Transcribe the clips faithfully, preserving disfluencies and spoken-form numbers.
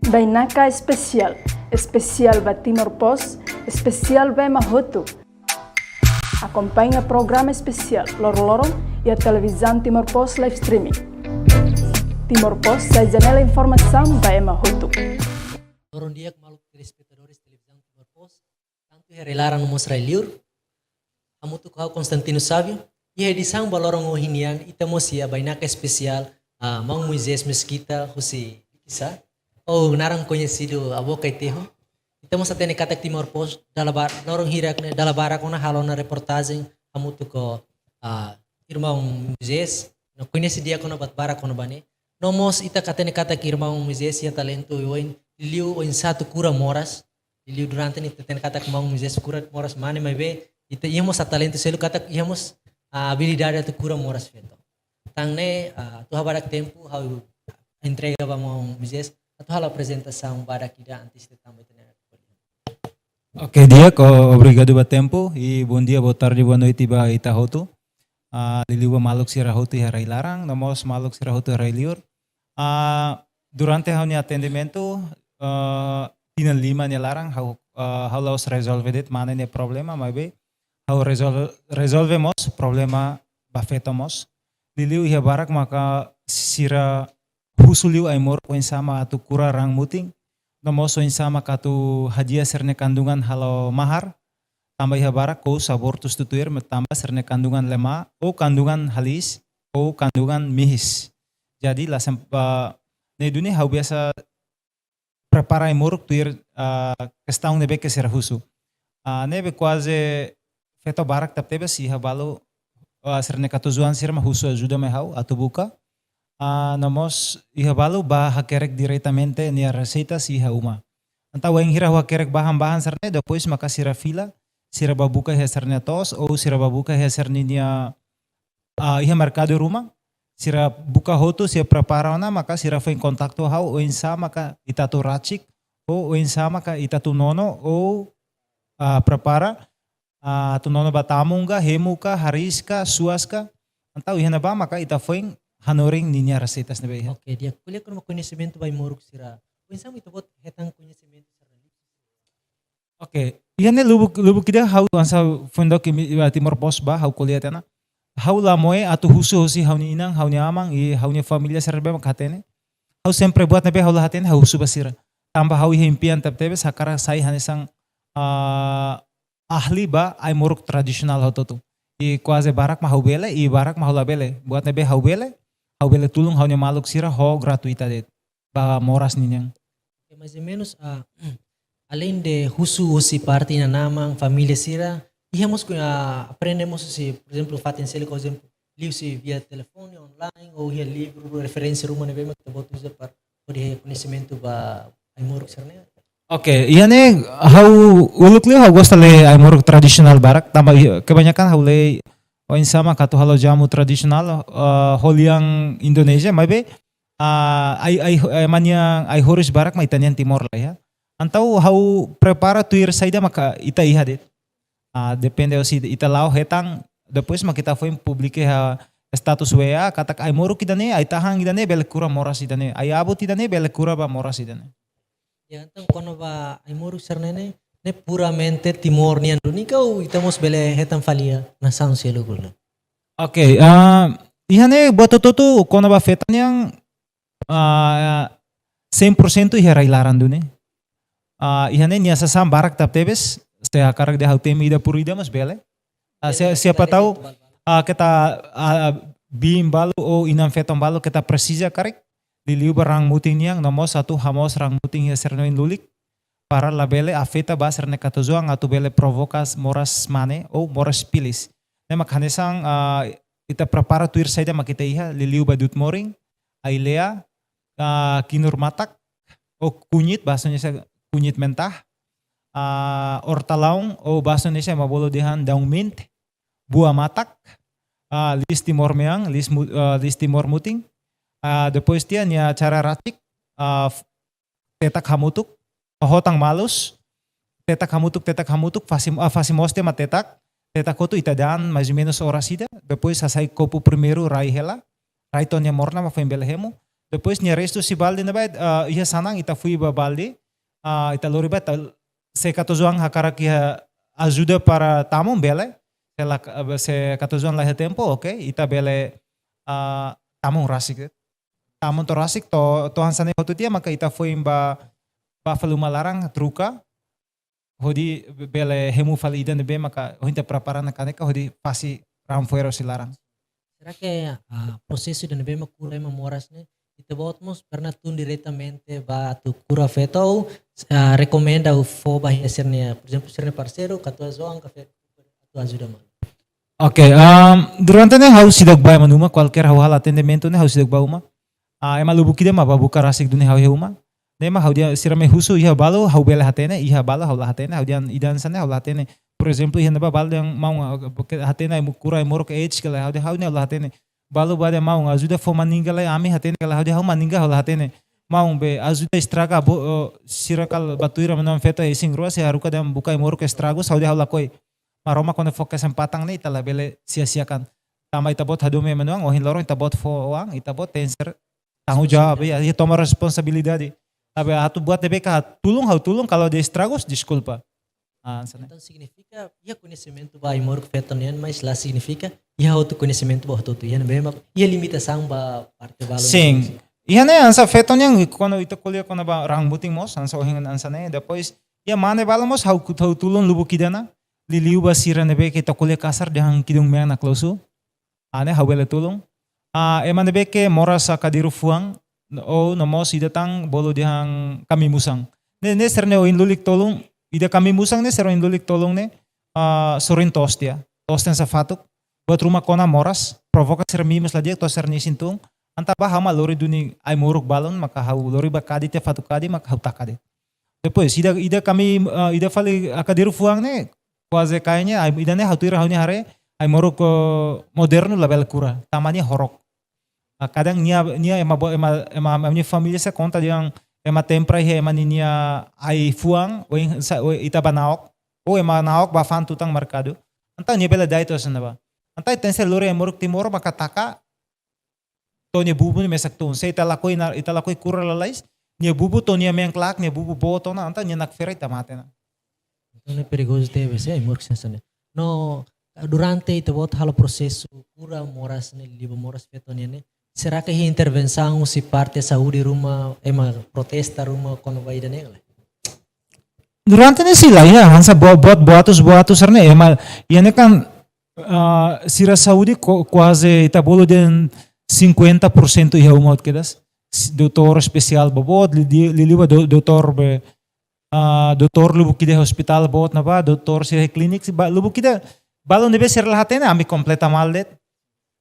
Bainaka Espesiál, espesiál ba Timor Post, espesiál ba ema hotu. Akompaña programa espesiál loroloron iha Televizaun Timor Post live streaming. Timor Post sai janela informasaun ba ema hotu. Loron di'ak maluk telespetadores Televizaun Timor Post, tantu iha rai-laran no mós rai-liur. Hamutuk ho ha'u Constantino Savio. Iha edisaun ba loron ohin nian, ita mós iha bainaka espesiál, ah, maun Moisés Mesquita husi Likisá. Ou naran koñesidu Avó Kai-Tehu. Ita mós hatene katak Timor Post dala ba-, loron hirak ne'e dala barak ona halo ona reportajen hamutuk ho, ah, irmaun Moisés. No koñese di'ak ona ba barak kona-ba ne'e. No mós ita hatene katak irmaun Moisés iha talentu oioin, liuliu oinsá atu kura moras. Liuliu durante ne'e ita hatene katak maun Moisés kura moras mane, maibé ita iha mós talentu seluk katak iha mós, ah, abilidade atu kura moras feto. Tan ne'e, ah, atu halo barak tempu, ha'u entrega ba maun Moisés atu halo aprezentasaun badak ida antes de tama ita-nia. Oke, di'ak, o-, obrigadu ba tempu, i bom dia, boa tarde, boa noite ba ita hotu. Ah, liuliu ba maluk sira hotu iha rai-laran, no mós maluk sira hotu iha rai-liur. Ah, durante ha'u-nia atendimentu, ah, tinan lima nia laran, ha'u, ah, ha'u la'ós rezolve de'it mane nia problema, maibé ha'u rezolve, rezolve mós problema ba feto mós. Liuliu iha barak maka sira husu liu ai-moruk oinsá mak atu kura raan mutin, no mós oinsá mak atu hadi'a sira-nia kandungan halo mahar, tanba iha barak kous abortus tutuir, tanba sira-nia kandungan lemá, ou kandungan haliis, ou kandungan mihis. Jadi, la sem-, ah, ne'e duni ha'u biasa prepara ai-moruk tuir, ah, kestaun ne'ebé ke sira husu. Ah, ne'ebé kuaze feto barak tebetebes iha balu, ah, sira-nia katuas-oan sira mak husu ajuda mai ha'u atu buka. Ah, no mós iha balu bá hakerek diretamente nia reseitas iha uma. Entaun wainhira ha'u hakerek bahan-bahan sira-ne'e, depois maka sira fila, sira bá buka iha sira-nia to'os, ou sira bá buka iha sira-nia, ah, iha merkadu ruma, sira buka hotu, sira prepara ona, maka sira foin kontaktu ha'u, oinsá maka ita atu rasik, ou oinsá maka ita atu nono, ou, ah, prepara, ah, atu nono ba tamun ka, hemu ka, hariis ka, suas ka. Entaun iha ne'ebá maka ita foin hanorin ninia reseitas ne'ebé iha. Oke, di'ak, ko'alia kona-ba koñesimentu ba ai-moruk sira. Oinsá mak ita-boot hetan koñesimentu sira? Oke, iha ne'e lubuk, lubuk ida ha'u hanesan foin dook imi, ah, Timor Post bá, ha'u ko'alia tiha ona. Ha'u la moe atu husu hosi ha'u-nia inan, ha'u-nia aman, i ha'u-nia família sira ne'ebé mak hatene. Ha'u sempre buat ne'ebé ha'u la hatene, ha'u husu ba sira. Tanba ha'u iha impian tebetebes, hakarak sai hanesan, ah, ahli ba ai-moruk tradisionál hotu-hotu. I kuaze barak mak ha'u bele, i barak mak ha'u labele. Buat ne'ebé ha'u bele, ha'u bele tulun ha'u-nia maluk sira ho gratuita de'it ba moras ninian. Oke, mais ou menus, ah, além de husu husi parte inan-aman, família sira, iha mós, ah, aprende mós husi, por ezemplu, fatin seluk, por ezemplu, liuhusi via telefone, online, ou iha livru, referénsia ruma ne'ebé mak ita-boot uza para hodi iha koñesimentu ba ai-moruk sira-ne'e? Oke, iha ne'e ha'u uluk liu ha'u gosta lee ai-moruk tradisionál barak, tanba iha, kebanyakan ha'u lee oinsá mak atu halo jamu tradisionál, eh, ho lian Indonézia, maibé, ah, ai, ai, ai, ema nia ai-horus barak mak ita-nian Timor laiha. Entaun ha'u prepara tuir saida maka ita iha de'it. Ah, depende husi ita la'o hetan, depois mak ita foin publika iha status W A, katak ai-moruk ida-ne'e, ai-tahan ida-ne'e, bele kura moras ida-ne'e, ai-abut ida-ne'e, bele kura ba moras ida-ne'e. Ya, entaun kona-ba ai-moruk sira-ne'e, ne'e puramente Timor nian duni ka ou ita mós bele hetan fali iha nasaun seluk ne'e? Oke, ah, iha ne'e buat hotu-hotu kona-ba feto nian, ah, cem por cento iha rai-laran duni. Ah, iha ne'e nia sasán barak tebetebes, se hakarak dehan ha'u temi ida por ida mós bele. Ah, se, siapa tahu, ah, keta, ah, biin balu ou inan-feton balu keta presiza karik, liuliu ba raan mutin nian, no mós atu hamoos raan mutin iha sira-nia oin lulik, para labele afeta ba sira-nia katuas-oan atu bele provoka moras mane ou moras pilis. Ne'e mak hanesan, ah, ita prepara tuir saida mak ita iha, liuliu ba dut-morin, ai-lea, ah, kinur matak, ou kunyit, bahasa Indonesia kunyit mentah, ah, ortalaun, ou bahasa Indonesia ema bolu dehan daun mint, buah matak, ah, liis timor mean, liis mu-, ah, liis timor mutin, ah, depois tiha nia cara rasik, ah, f-, tetak hamutuk, tohotan malus, tetak hamutuk, tetak hamutuk, fase, ah, fase moos tiha mak tetak, tetak hotu ita da'an mais ou menus oras ida, depois hasai kopu primeiru rai hela, rai to'o nia morna mak foin bele hemu, Depois nia restu husi balde ne'ebá, ah, iha sanan ita fui ba balde, ah, ita lori ba, ita, se katuas-oan hakarak iha ajuda para tamun bele, se la, se katuas-oan la iha tempu, oke, ita bele, ah, tamun rasik. Tamun to'o rasik, to'o, to'o hanesan ne'e hotu tiha, maka ita foin ba, ba fali uma laran, troka, hodi bele hemu fali ida ne'ebé maka ohin ita prepara ona kanek hodi fase raan fo'er husi laran. Será que, ah, prosesu ida ne'ebé mak kura ema moras ne'e, ita-boot mós pernah tun diretamente ba atu kura feto ou, ah, rekomenda ou fó ba iha sira-nia, por ezemplu, sira-nia parseiru, katuas-oan ka feto atu ajuda malu? Oke, um, durante ne'e ha'u seidauk bá ema nia uma, kualkér ha'u halo atendimentu ne'e ha'u seidauk bá uma. Ah, ema lubuk ida mak bá buka rasik duni ha'u iha uma. Ne'e mak ha'u dehan sira mai husu iha balu, ha'u bele hatene, iha balu ha'u la hatene, ha'u dehan ida hanesan ne'e ha'u la hatene. Por ezemplu, iha ne'ebá balu dehan maun, ah, ke hatene ai-mo-, kura ai-moruk AIDS ka lae, ha'u dehan ha'u ne'e ha'u la hatene. Balu bá dehan maun, ajuda fó maninga lai ami hatene ka lae, ha'u dehan ha'u maninga ha'u la hatene. Maun be ajuda estraga bo, oh, sira kala bá tuir ema nia uma feto isin-rua, sei haruka dehan buka ai-moruk estragus, ha'u dehan ha'u lakohi. Maromak kuandu fó kesempatan ne'e ita labele sia-siakan. Tanba ita-boot hadomi ema nia oan, ohin loron ita-boot fó oan, ita-boot tenke ser tanggung jawab, ya, ya toma responsabilidade. Tapi atu buat ne'ebé ka tulun, ha'u tulun, kalau dia estragus, deskulpa. Ah, hanesan ne'e. Entaun signifika iha koñesimentu ba ai-moruk feto nian, mas la signifika iha hotu koñesimentu ba hotu-hotu. Iha ne'ebé mak iha limitasaun ba parte balu. Sin. Iha ne'e hanesan feto nian, kuandu ita ko'alia kona-ba raan-mutin mós, hanesan ohin hanesan ne'e, depois iha mane balu mós ha'u kut-, ha'u tulun lubuk ida ona, liuliu ba sira ne'ebé ke ita ko'alia kasar dehan kidun mean naklozu. Ah, ne'e ha'u bele tulun. Ah, ema ne'ebé ke moras hakadeiru fuan, ou no mós ida tan bolu dehan kamimusan. Ne'e, ne'e sira-ne'e ohin lulik tolun, ida kamimusan ne'e sira ohin lulik tolun ne'e, ah, sorin to'os tiha. To'os tiha hanesan fatuk. Buat ruma kona moras, provoka sira mimos la di'ak to'o sira-nia isin tun. Entaun bá ha'u mak lori duni ai-moruk balun, maka ha'u lori ba kadi tiha fatuk kadi, maka ha'u taka de'it. Depois, ida, ida kami, ah, ida fali hakadeiru fuan ne'e, kuaze kayaknya, ai, ida ne'e ha'u tuir ha'u-nia haree, ai-moruk, eh, modernu labele kura, tanba nia horok. Ah, kadang nia, nia ema bo-, ema, ema, ema nia família sei konta dehan ema tempra iha ema ninia ai-fuan, ou ita bá na'ok, ou ema na'ok bá fa'an tutan merkadu. Entaun nia bele da'et to'o hanesan ne'ebá. Entaun tenke ser lori ai-moruk Timor, maka taka, to'o nia bubu ne'e mesak tun. Se ita lakohi na, ita lakohi kura lalais, nia bubu to'o nia mean klaak, nia bubu boot ona, entaun nia nakfera ita mate ona. Entaun ne'e perigozu tebes, eh, ai-moruk hanesan ne'e. No, durante ita-boot halo prosesu kura moras ne'e, liuliu moras feto nian ne'e, será que iha intervensaun husi parte saúde ruma, ema protesta ruma kona-ba ida ne'e ka lae? Durante ne'e sei la iha, hanesan bo-, boat-, boatus, boatus sira-ne'e, ema, iha ne'e kan, ah, sira saúde ku-, kuaze ita bolu dehan cinquenta por cento iha uma hotu kedas. S-, doutór espesiál boboot, li-, li-, liuliu ba do-, doutór be, ah, doutór lubuk ida hospitál boot ne'ebá, doutór sira klínika, ba, lubuk ida, balu ne'ebé sira la hatene, ami kompleta malu de'it.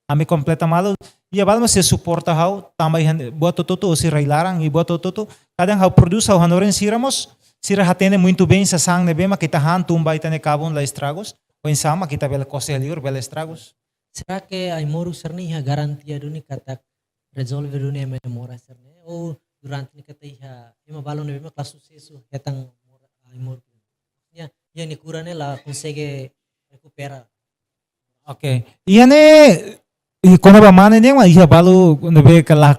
Ami kompleta malu, iha balu mós sei suporta ha'u, tanba iha buat hotu-hotu, ou sira iha laran, i buat hotu-hotu. Kadang ha'u prodús, ha'u hanorin sira mós, sira hatene muito bem, sasán ne'ebé mak ita han tun ba ita-nia kabun la estragus, oinsá mak ita bele kose liur, bele estragus. Será que ai-moruk sira-ne'e iha garantia duni katak rezolve duni ema moras sira-ne'e? Ou durante ne'e katak iha ema balu ne'ebé mak la susesu hetan mora-, ai-moruk? Ya, ya nia kura ne'e la konsege rekupera. Oke. Iha ne'e, i kona-ba mane ne'e mak iha balu ne'ebé ke la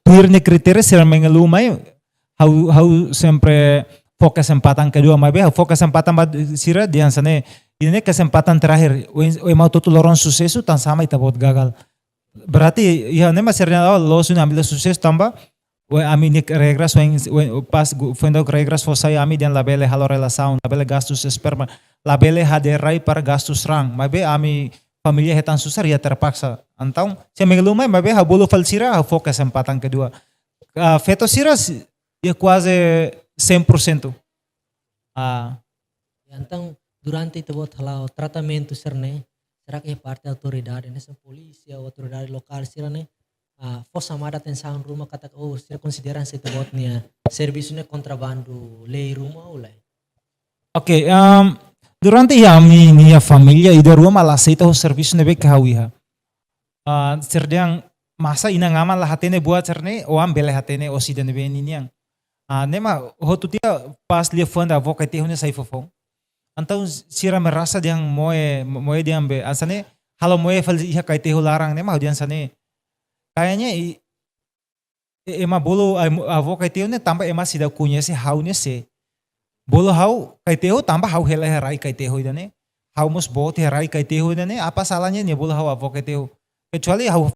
tuir nia kritéria sira mengeluh mai, ha'u, ha'u sempre fó kesempatan kedua, maibé ha'u fó kesempatan ba sira dehan hanesan ne'e, ida-ne'e kesempatan terakhir, oin, oin ema hotu-hotu loron susesu, tansá mak ita-boot gagal. Berarti, iha ne'e mak sira dehan, oh, loos duni ami la susesu tanba, we, ami-nia regras, we, we, pas gu-, foin daudauk regras fó sai ami dehan labele halo relasaun, labele gastus esperma, labele hadeer rai para gastus raan. Maibé ami família hetan susar, ya terpaksa. Entaun, se mengeluh mai, maibé ha'u bolu fali sira, ha'u fó kesempatan kedua. Ah, feto sira, si-, ya kuaze cem por cento. Ah. Ya, entaun, durante ita-boot hala'o tratamentu sira-ne'e, será que parte autoridade, hanesan polísia ou autoridade lokál sira-ne'e, ah, fó xamada atensaun ruma katak, oh, sira konsidera hanesan ita-boot nia servisu ne'e kontrabandu lei ruma ou lae? Oke, em, durante iha ami-nia família, ida-rua mak la aseita ha'u servisu ne'ebé ke ha'u iha. Ah, sira dehan masa inan-aman la hatene buat sira-ne'e, oan bele hatene osi ida ne'ebé ninian. Ah, ne'e mak hotu tiha pas lia fuan da avó Kai-Tehu ne'e sai foufoun. Entaun sira merasa dehan moe, moe dehan be, hanesan ne'e, halo moe fali iha Kai-Tehu laran ne'e mak dehan hanesan ne'e. Kayaknya i-, E- ema bolu ai mo- avó Kaiteho ne'e tanba ema seidauk koñese ha'u ne'e sé. Bolu ha'u Kaiteho tanba ha'u hela iha rai Kaiteho ida-ne'e. Ha'u mós boot iha rai Kaiteho ida-ne'e, apa salahnya nia bolu ha'u avó Kaiteho? Kecuali ha'u